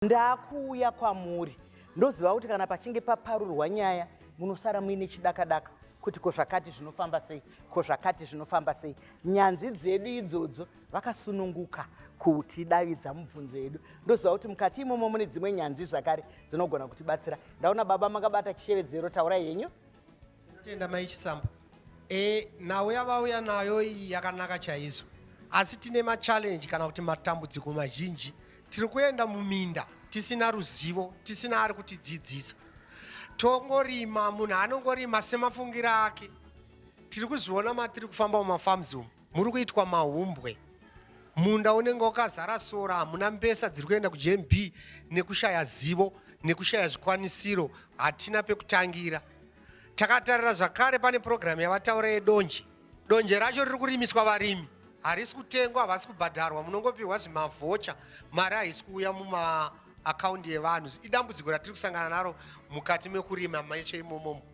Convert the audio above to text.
Ndakuuya kwamuri, ndoziva kuti kana pachinge paparurwa nyaya munosara muine chidakadaka kuti ko zvakati zvinofamba sei, ko zvakati zvinofamba sei. Nyanzvi dzedu idzodzo vakasununguka kutidavidza mubvunzo yedu. Ndoziva kuti mukati imomo mune dzimwe nyanzvi zvakare dzinogona kutibatsira. Ndaona baba makabata chishevedzero, taurai henyu. Tenda mai Chisamba. E, nhau yavauya nayo iyi yakanaka chaizvo, asi tine machallenge kana kuti matambudziko mazhinji. Tiri kuenda muminda tisina ruzivo, tisina ari kutidzidzisa, tongorima, munhu anongorima semafungiro ake. Tiri kuzviona matiri kufamba mumafarms umu, muri kuitwa mahumbwe, munda unenge wakazara sora, hamuna mbesa dziri kuenda kuGMB nekushaya zivo, nekushaya zvikwanisiro, hatina pekutangira. Takatarira zvakare pane purogiramu yavataura yedonje. Donje racho riri kurimiswa varimi, harisi kutengwa, havasi kubhadharwa, munongopiwa zvimavhocha, mari haisi kuuya mumaakaundi evanhu. Idambudziko ratiri kusangana naro mukati mekurima meche imomomo.